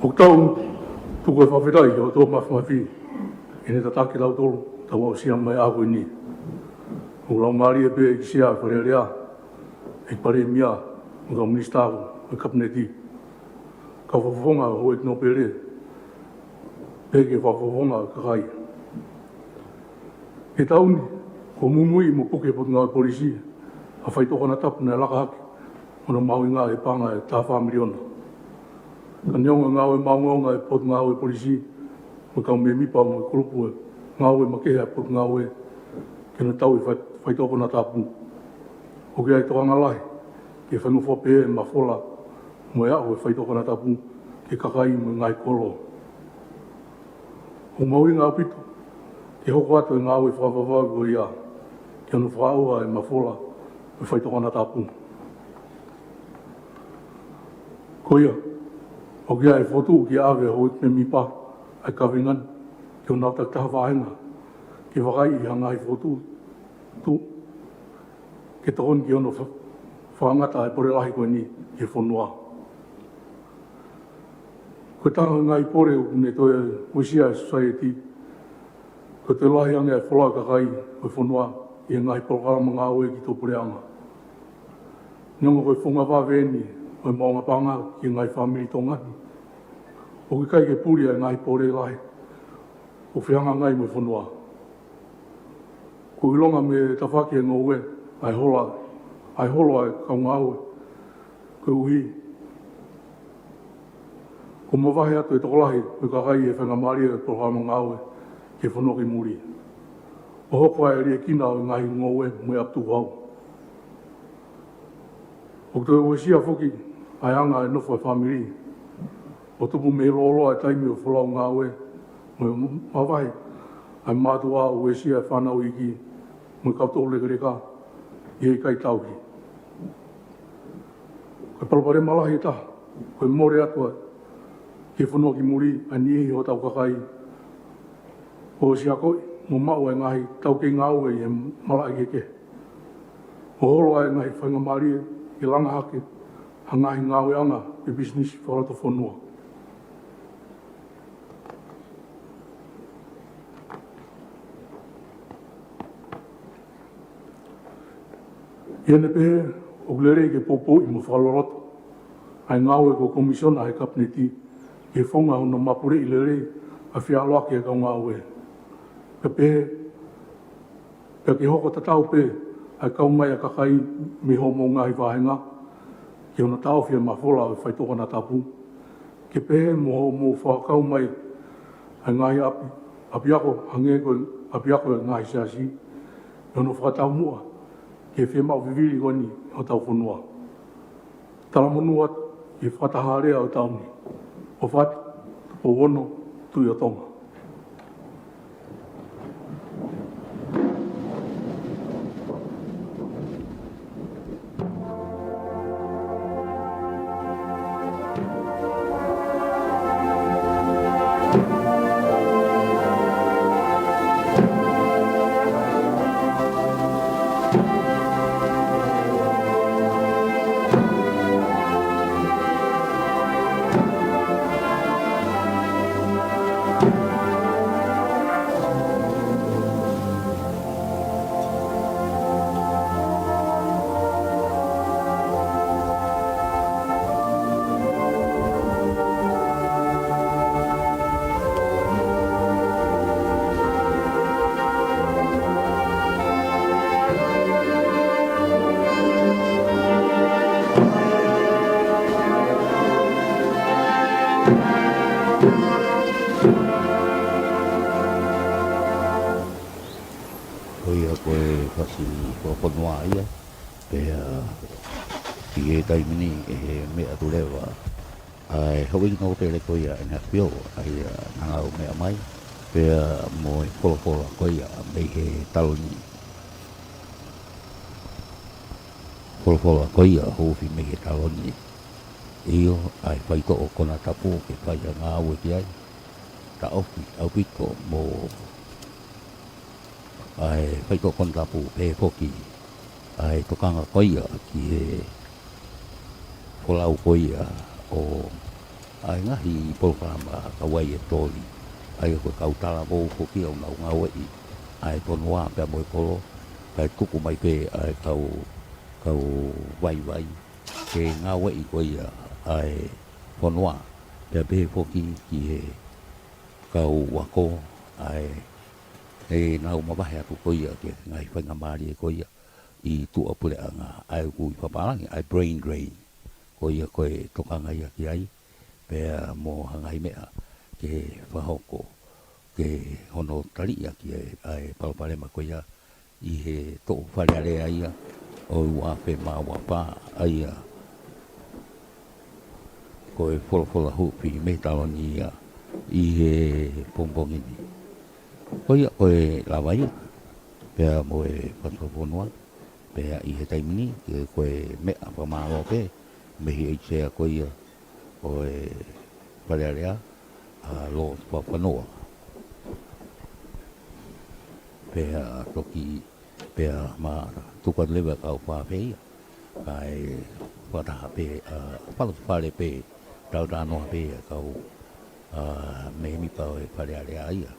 ʻOku tau tuku e fakafetaʻi ki he ʻOtua Māfimafi ʻi heʻene tataki kitautolu, tau aʻusia mai e ʻaho ko eni. ʻOku laumālie pē ʻEiki Sea Fale Alea, ʻEiki Palēmia, mo e kau Minisitā ʻo e Kapineti, kau fakafofonga ʻo e Houʻeiki Nōpele, pehē ki he fakafofonga ʻo e kakai. ʻI he taʻu ni, kuo muimui mo puke ʻe he Potungāue Polisi ha faitoʻo konatapu naʻe laka hake hono mahuʻinga ʻi he paʻanga ʻe taha fā miliona. Ka neongo e ngāue maʻongoʻonga ʻa e Potungāue Polisi mo e kau mēmipa mo e kulupu ngāue makehe ʻa e Potungāue ke nau tauʻi e fai-, faitoʻo konatapu, ʻoku ʻi ai e tokanga lahi ke faingofua pehē e mafola mo e aʻu e faitoʻo konatapu ki he kakai mo e ngaahi kolo. ʻOku mahuʻinga ʻaupito ke hoko atu e ngāue fakavavevave ko ia ki hono fakaʻauha e mafola mo e faitoʻo konatapu. Ko ia, ʻoku ʻi ai e fokotuʻu ke ʻave e houʻeiki mēmipa ʻa e kaveinga ni ki honau takitaha vāhenga ke vakaiʻi ha ngaahi fokotuʻu ke tokoni ki hono fa-, fakangata e pole lahi ko eni ki he fonua. Ko e taha e ngaahi pole ʻoku ne toe uesia e sosaieti, ko e toe lahi ange e folau ʻa e kakai ʻo e fonua ʻi he ngaahi polokalama ngāue ki tuʻapuleʻanga. Neongo ko e founga vave eni ʻo e maʻuʻanga paʻanga ki he ngaahi fāmili Tonga ni, ʻoku ʻikai ke puli ʻa e ngaahi pole lahi ʻoku fehangahangai mo e fonua. Kuo ʻilonga mei he tafaʻaki e ngoue ʻa e hola, ʻa e holo ʻa e kau ngāue, koeʻuhi kuo mavahe atu e tokolahi ʻo e kakai ʻi he faingamālie ʻo e polokalama ngāue ki he fonua ki muli, ʻo hoko ai e liʻekina ʻo e ngaahi ngoue mo e ʻapi tukuhau. ʻOku toe uesia foki ʻa e anga e nofo ʻa e fāmili, ʻo tupu mei he lōloa e taimi ʻo e folau ngāue, mo e mavahe ʻa e mātuʻa ʻo uesia e fānau iiki mo e kau toulekeleka ʻi he ʻikai tauhi. Ko e palopalema lahi ʻe taha, ko e mole atu ʻa e, ki he fonua ki muli ʻa e niʻihi hotau kakai kuo ʻosi akoʻi mo maʻu ʻa e ngaahi taukei ngāue ʻi he malaʻe kehekehe, ʻo holo ai e ngaahi faingamālie ke langa hake ha ngaahi ngāueʻanga pe pisinisi fakalotofonua. ʻI heʻene pehē, ʻoku lelei ke poupouʻi mo fakaloloto ʻa e ngāue ko e Komisiona ʻa e Kapineti ki he founga hono mapuleʻi lelei ʻa e feʻaluʻaki ʻa e kau ngāue. Pea pehē, pea ke hoko tatau pē ʻa e kau mai ʻa e kakai mei hoʻomou ngaahi vāhenga ki hono taʻofi e mafola ʻo e faitoʻo konatapu, ke pehē mo hoʻomou fakakau mai ʻa e ngaahi ʻapi, ʻapiako, hangē ko e ʻapiako ʻa e ngaahi siasi, ʻi hono fakataumuʻa ki he fiemaʻu vivili ko eni ʻo hotau fonua. Talamonū atu ki he fakataha alea ʻo e taʻu ni. ʻOfa atu, Tupou Ono, Tuʻi ʻo Tonga. Ko ia ko e fasi fakafonua ia, pea ʻi he taimi ni ʻe meʻa atu leva ʻa e houʻeiki nōpele ko ia ʻa e ʻEne ʻAfio, ʻa ia naʻa nau meʻa mai, pea mo e folofola ko ia mei he taloni. Folofola ko ia ʻoku ofi mei he taloni. ʻIo, ʻa e faitoʻo konatapu ke fai ha ngāue ki ai. Taʻofi ʻaupito mo ʻa e faitoʻo konatapu pehē foki ʻa e tokanga ko ia ki he folau ko ia ʻo ʻa e ngaahi polokalama kau ai e toli. ʻA ia ko e kau talavou foki ʻoku nau ngāueʻi ʻa e fonua pea mo e kolo, kae tuku mai pē ʻa e kau, kau vaivai ke ngāueʻi ko ia ʻa e fonua, pea pehē foki ki he kau ako ʻa e, ʻe nau mavahe atu ko ia ki he ngaahi faingamālie ko ia ʻi tuʻapuleʻanga, ʻa ia ʻoku ui fakapālangi ʻa e brain drain. Ko ia ko e tokanga ia ki ai, pea mo ha ngaahi meʻa ke fakahoko ke hono taliʻi ʻaki ʻa e, ʻa e palopalema ko ia ʻi he toʻu Fale Alea ia ʻo e ua afe mā ua fā, ʻa ia ko e folofola huufi mei he taloni ia ʻi he pongipongi ni. Ko ia ko e lava ia, pea mo e fasi fakafonua, pea ʻi he taimi ni, ke ko e meʻa fakamālō pē mei he ʻEiki Sea ko ia ʻo e Fale Alea, ʻa Lord Fakafanua. Pea toki, pea ma tuku atu leva kau fā pē ia, kae fakataha pē, ʻa, palota fale pē, tautanoa pē kau, ʻa, mēmipa ʻo e Fale Alea ia.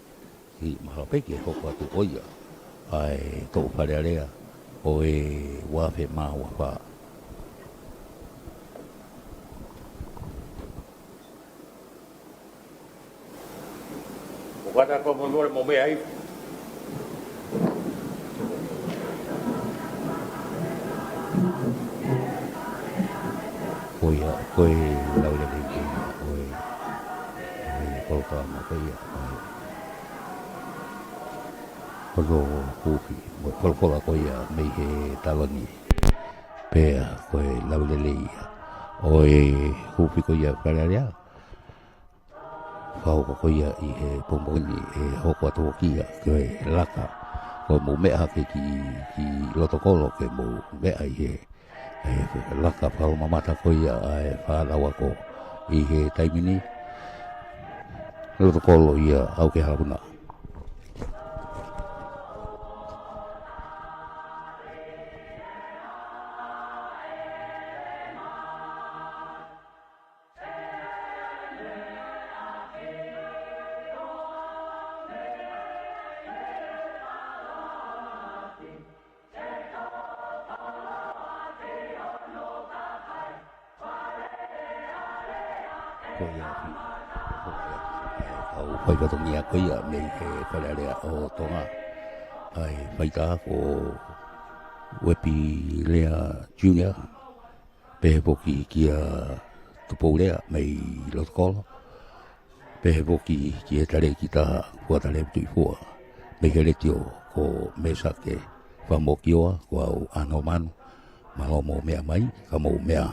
Kiʻi mahalo pē ke hoko atu ko ia ʻa e toʻu Fale Alea ʻo e ua afe mā ua fā. ʻO kata ko mo nore mo mea ai. Ko ia, ko e lau lelei ko ia, ko e, ko e polokalama ko ia, ko e. Ko hono huufi, mo e folofola ko ia mei he taloni. Pea, ko e lau lelei ia. ʻO e huufi ko ia Fale Alea. Fakahoko ko ia ʻi he pongipongi ni ʻe hoko atu foki ia, ko e laka. Ko e mou meʻa hake ki, ki loto kolo ke mou meʻa ʻi he ʻE, laka fakamamata ko ia ʻa e fānau ako ʻi he taimi ni. Loto kolo ia ʻau ke halapuna. Ko ia, ko ia, ʻa e kau faifatongia ko ia mei he Fale Alea ʻo Tonga. ʻA e faitā ko Uepi Lea Junior, pehē foki kia Tupou Lea mei Lotokolo. Pehē foki ki he talēkita Fuatalevu Tuʻifua mei he Letiō ko Mesake Fakamokioa, ko au ʻAno Manu, mālō mou meʻa mai, ka mou meʻa.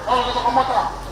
Ora, ora, ora.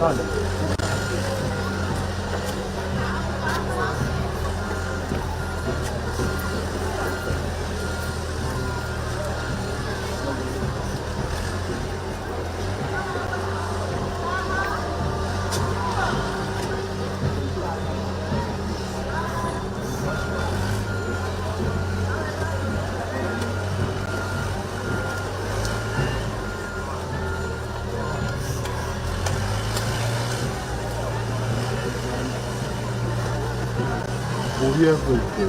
Ko ia ko te.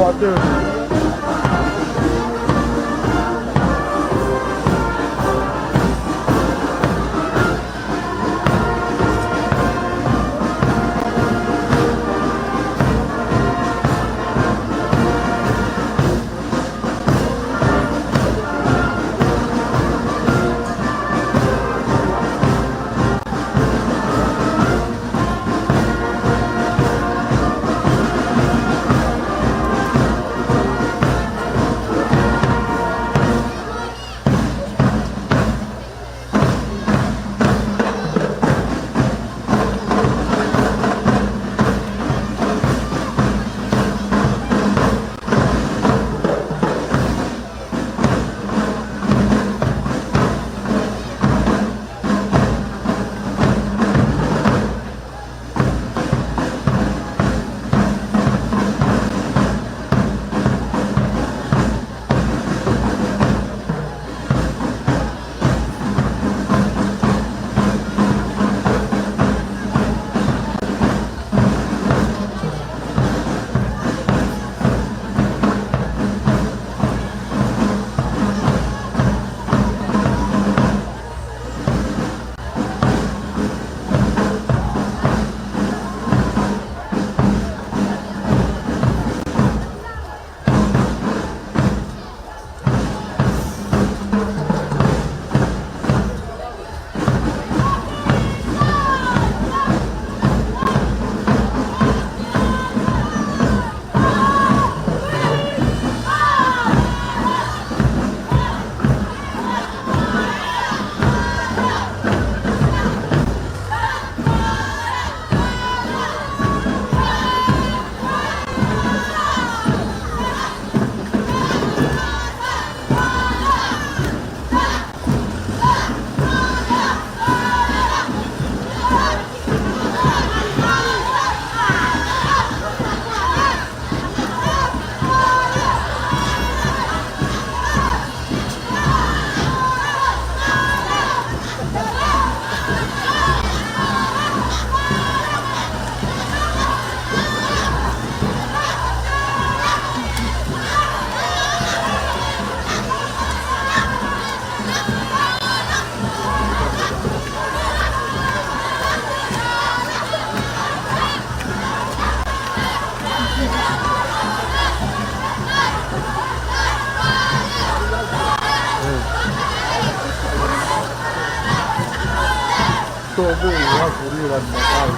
Tō pē ʻi he fuli ʻa e matau.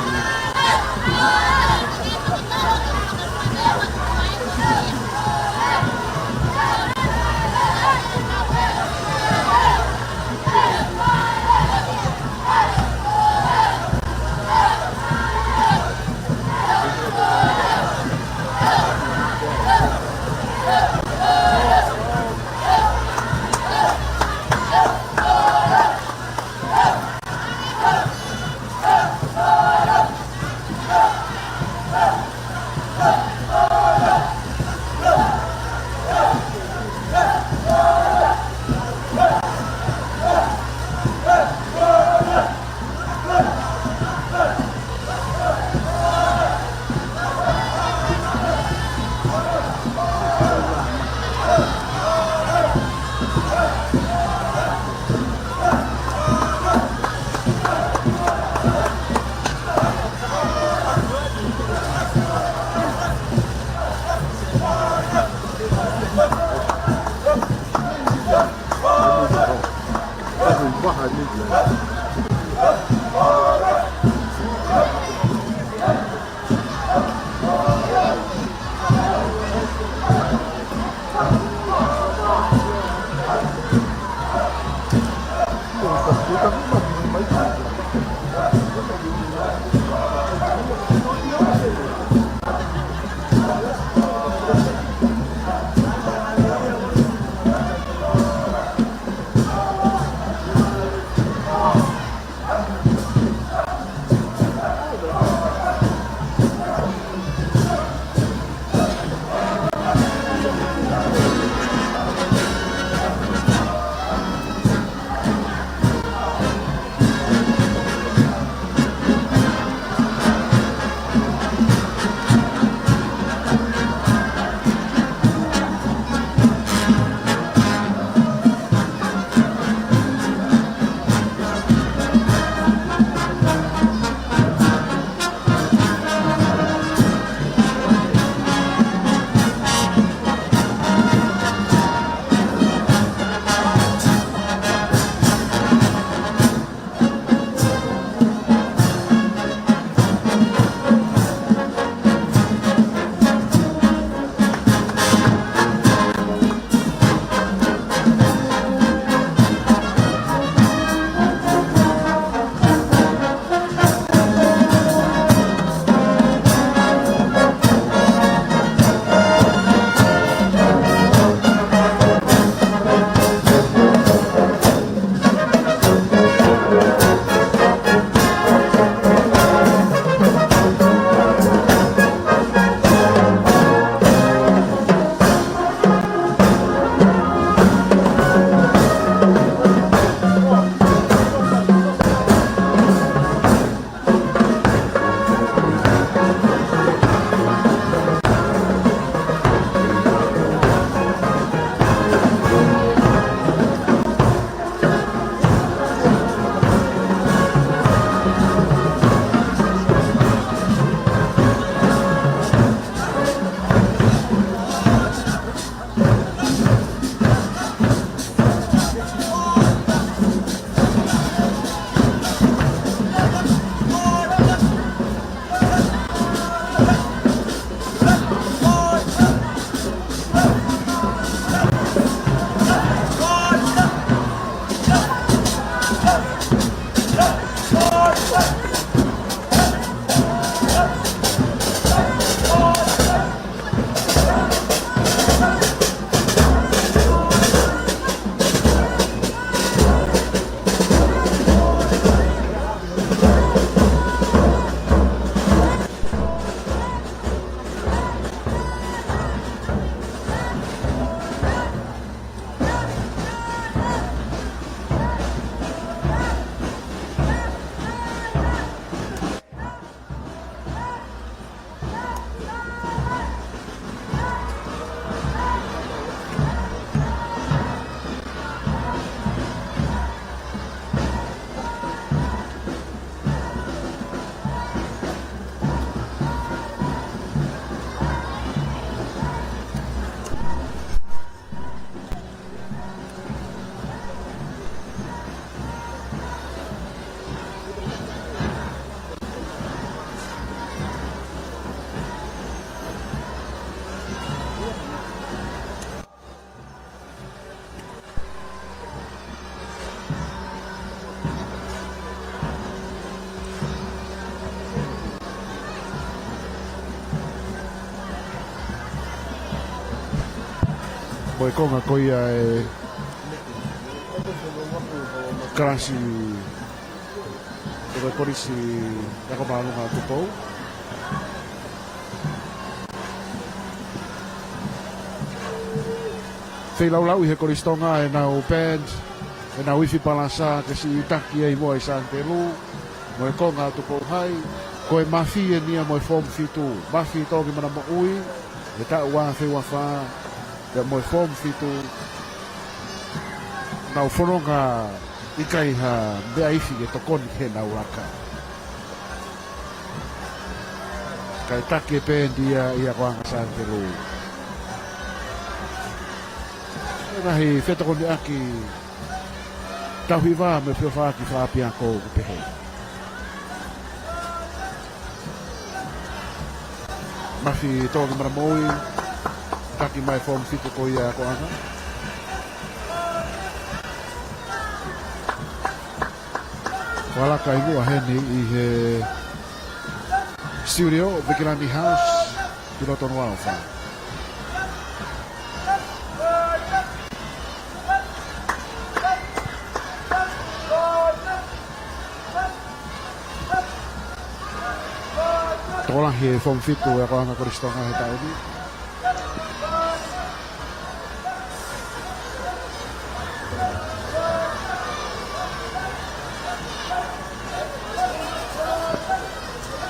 Mo e konga ko ia e kalasi ʻo e Kolisi Ako Māʻolunga Tupou. Feilaulauʻi he Kolisi Tonga ʻenau band, ʻenau ifi palasa ke siʻi taki ai mo e Sānitelū, mo e konga ʻo Tupou Hai, ko e Mafi eni ia mo e Form Fitu, Mafi Tongi Mana Moʻui, he taʻu ua afe ua fā, pea mo e Form Fitu, nau fononga ʻikai ha meʻa ifi ke tokoni ki heʻenau laka. Kae taki e band ia ʻi he akoʻanga Sānitelū. Ngaahi fetokoniʻaki tauhi vā mo e feʻofaʻaki fakaʻapiako ʻoku pehē. Mafi Tongi Mana Moʻui, taki mai Form Fitu ko ia akoʻanga. Fakalaka ʻi muʻa heni ʻi he studio, Vikilani House, ʻi loto Nukuʻalofa. Tokolahi e Form Fitu ʻa e akoʻanga Kolisi Tonga he taʻu ni.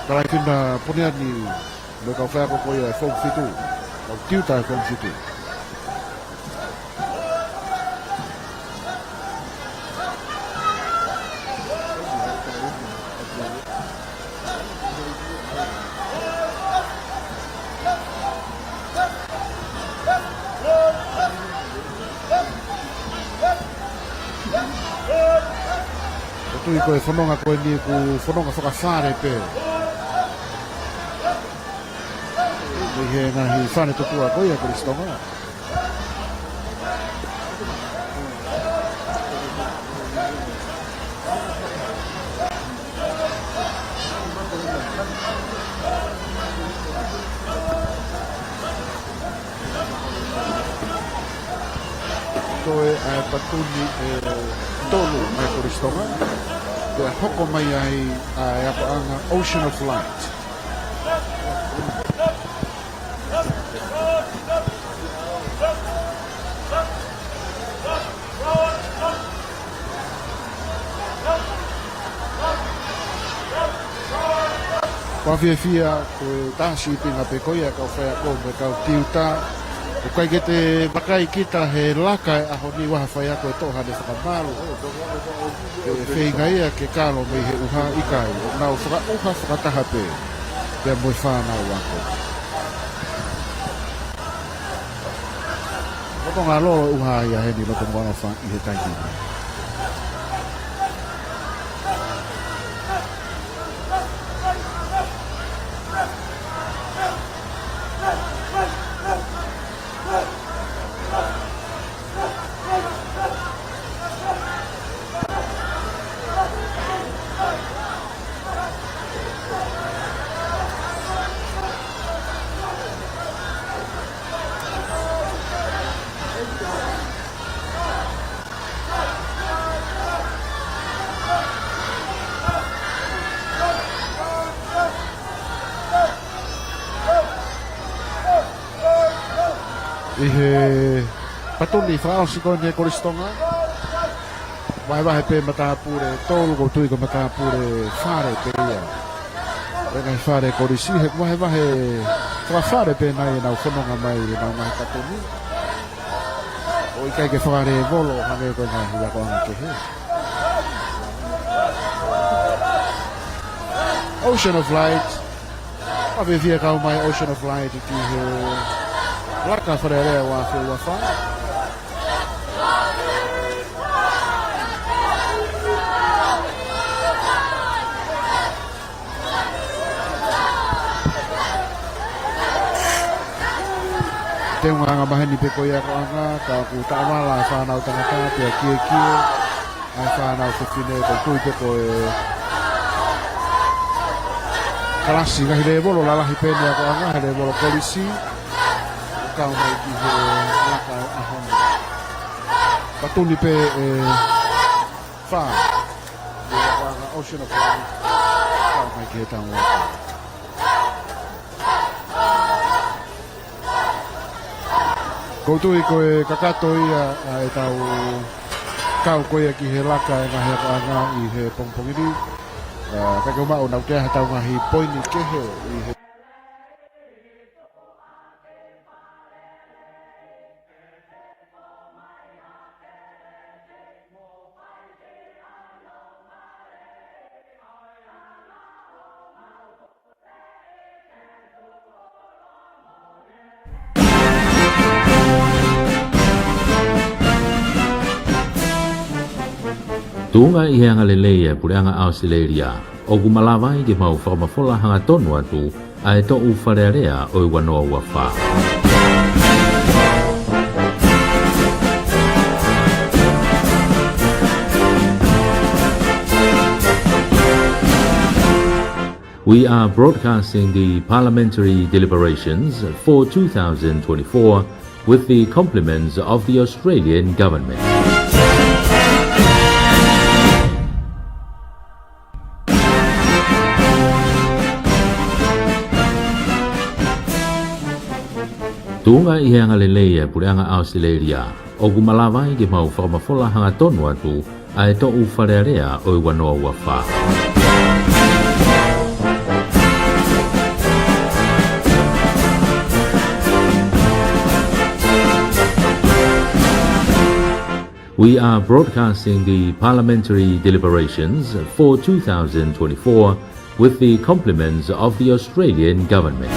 Talaifina Poneani mo e kau faiako ko ia e Form Fitu, kau tiuta e Form Fitu. ʻOku ou tui ko e fononga ko eni ʻoku fononga fakafale pē. Mei he ngaahi fale tutuʻa ko ia Kolisi Tonga. Toe ʻa e patuni ʻe tolu ʻa e Kolisi Tonga. Pea hoko mai ai ʻa e akoʻanga Ocean of Light. Ko e fiefia ko e tā sīpinga pē ko ia kau faiako mo e kau tiuta. ʻOku ʻikai ke te vakai kita he laka e ʻaho ni, ʻoku ʻi ai ha faiako ʻe toʻo haʻane fakamalu. Ke feinga ia ke kalo mei he ʻuha, ʻikai, ʻoku nau fakaʻuha fakataha pē pea mo e fānau ako. Ko e konga lolo ʻuha ia heni loto Nukuʻalofa ʻi he taimi ni. ʻI he patuni fakaʻosi ko eni ʻa e Kolisi Tonga. Vahevahe pē matāpule tolu, ʻoku ou tui ko e matāpule fale pē ia ʻo e ngaahi fale kolisi, he vahevahe fakafale pē nai ʻenau fononga mai ʻenau ngaahi patuni. ʻOku ʻikai ke fakalēvolo hangē ko e ngaahi akoʻanga kehe. Ocean of Light. ʻA e fiefia kau mai Ocean of Light ki he laka Fale Alea ua afe ua fā. Teunga angamaheni pē ko ia akoʻanga, ka ʻoku taʻovala e fānau tangata pea kiekie ʻa e fānau fefine, ʻoku ou tui pē ko e kalasi ngaahi lēvolo lalahi pē eni akoʻanga, he lēvolo kolisi, ʻo kau mai ki he laka ʻo e ʻaho ni. Patuni pē ʻe fā ʻi he akoʻanga Ocean of Light, kau mai ki he taʻu ako. ʻOku ou tui ko e kakato ia ʻa ʻetau kau ko ia ki he laka ʻa e ngaahi akoʻanga ʻi he pongipongi ni. ʻA, ka ʻoku ou maʻu naʻa ʻoku ʻi ai haʻatau ngaahi poini kehe ʻi he Tuʻunga ʻi he angalelei ʻa e Puleʻanga ʻAositelēlia, ʻoku malava ai ke mau fakamafola hangatonu atu ʻa e toʻu Fale Alea ʻo e ua noa ua fā. We are broadcasting the parliamentary deliberations for two thousand twenty-four with the compliments of the Australian government. Tuʻunga ʻi he angalelei ʻa e Puleʻanga ʻAositelēlia, ʻoku malava ai ke mau fakamafola hangatonu atu ʻa e toʻu Fale Alea ʻo e ua noa ua fā. We are broadcasting the parliamentary deliberations for two thousand twenty-four with the compliments of the Australian government.